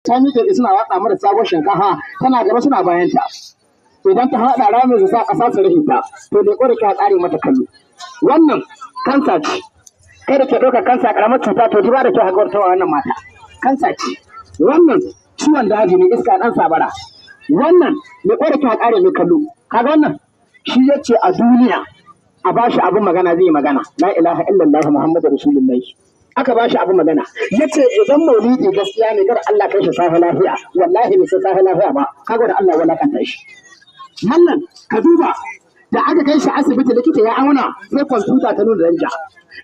Ta miƙe suna watsa mata sabon shinkafa, tana gaba suna bayan ta. Idan ta haɗa rami su sa ƙasa su rufe ta, to leƙo da kyau ƙare mata kallo. Wannan kansa ce. Kai da ke ɗaukar kansa ƙaramar cuta, to duba da kyau haka ta wannan mata. Kansa ce. Wannan ciwon daji ne, iska ɗan sabara. Wannan leƙo da kyau ƙare mai kallo. Kaga wannan? Shi ya ce a duniya a ba shi abin magana zai yi magana. La ilaha illallah Muhammadu Rasulullahi. Aka ba shi abin magana. Ya ce idan maulidi gaskiya ne, kar Allah kai shi safe lafiya. Wallahi bai sai safe lafiya ba. Kaga da Allah walakanta shi. Mallan ka duba da aka kai shi asibiti, likita ya auna, sai kwamfuta ta nuna danja.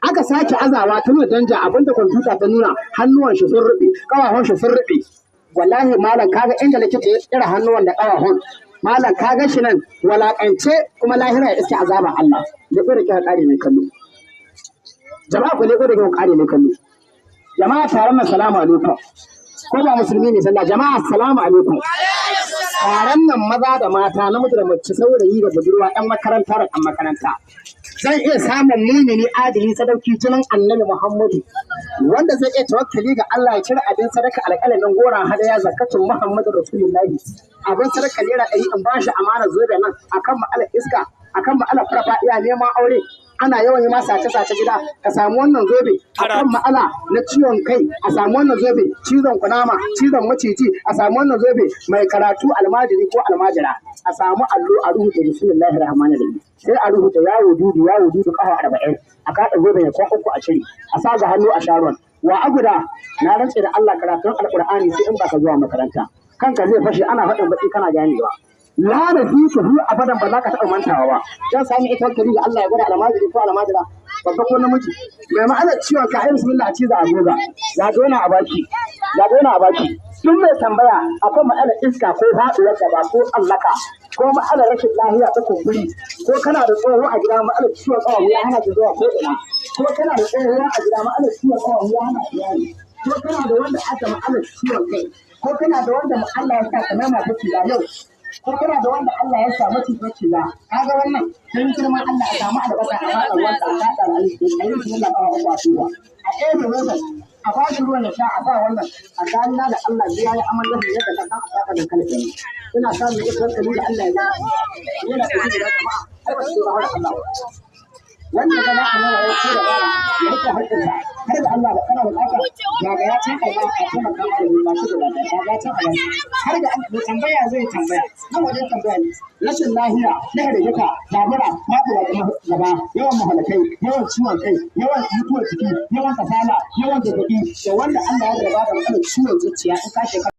Aka sake azawa ta nuna danja. Abinda kwamfuta ta nuna, hannuwan shi sun ruɓe, ƙafafun shi sun ruɓe. Wallahi malam, kaga inda likita ya tsira hannuwan da ƙafafun. Malam, kaga shi nan walakance, kuma lahira ya iske azaba Allah. Da da kika kare mai kallo. Jama'a, ku leƙo da kyau kare mai kallo. Jama'a taron nan, salamu alaikum. Ko ba musulmi ne sallah, jama'a salamu alaikum. Taron nan, maza da mata, namiji da mace, saurayi da budurwa, 'yan makaranta da ɗan makaranta. Zan iya samun mumini adili sadauki jinin Annabi Muhammadu wanda zai iya tawakkali ga Allah ya cire abin sadaka, alƙalamin goron hadaya, zakatun Muhammadu Rasulullahi, abin sadaka ₦100, in bashi amana zobe nan akan ma'alar iska, akan ma'alar farfaɗiya, neman aure, ana yawan yi ma sace-sace gida, ka samu wannan zobe. Akan ma'ala na ciwon kai, a samu wannan zobe. Cizon kunama, cizon maciji, a samu wannan zobe. Mai karatu, almajiri ko almajira, a samu allo a rubuta bismillahir rahmanir rahim, sai a rubuta yawo dudu, yawo dudu kafa 40, a kaɗa zobe ya kwan 3, a cire a sa ga hannu a sharon wa aguda. Na rantse da Allah, karatun Alƙur'ani sai in baka zuwa makaranta, kanka zai fashe ana faɗin baki kana ganewa. La da fi ka hu abadan, ba za ka taɓa mantawa ba. Zan sami ita tawakkali ga Allah ya gwada almajiri ko almajira, babba ko namiji, mai ma'anar ciwon ka, ai bismillah a ciza a goga zaga a baki, zaga a baki. Duk mai tambaya akan ma'anar iska ko faɗuwar gaba ko tsallaka ko ma'anar rashin lafiya ta kumburi, ko kana da tsoho a gida ma'anar ciwon ƙafafu ya hana ki zuwa ko ina, ko kana da tsohuwa a gida ma'anar ciwon ƙafafu ya hana iyali, ko kana da wanda aka ma'anar ciwon kai, ko kana da wanda Allah ya sa kamar masu ciza yau, ko kana da wanda Allah ya sa mace ta ciza, kaga wannan, dan girman Allah a samu albasa a matsa ruwan ta, a kada a yi bismillah ƙafa 3, a tuba, a ɗebe roban, a ba shi ruwan ya sha, a sa wannan a tsakanina da Allah zai yi aman da yadda ka san a saka da kalfi. Ina samun ita tawakkali da Allah ya yana da jama'a, ai ba su ba har Allah wanda ga za a nuna ya ko da bara ya rike haƙƙinsa har da Allah. Kana buƙata ga ya can Allah a taimaka ma da ba shi da lafiya, ga ya can Allah har da mai tambaya zai tambaya nan wajen tambaya ne. Rashin lafiya na hirgita, babura, faɗuwa gaba, yawan mahalakai, yawan ciwon kai, yawan mutuwar jiki, yawan kasala, yawan zazzaɓi, da wanda Allah ya jarraba da matsalar ciwon zuciya in ka shekara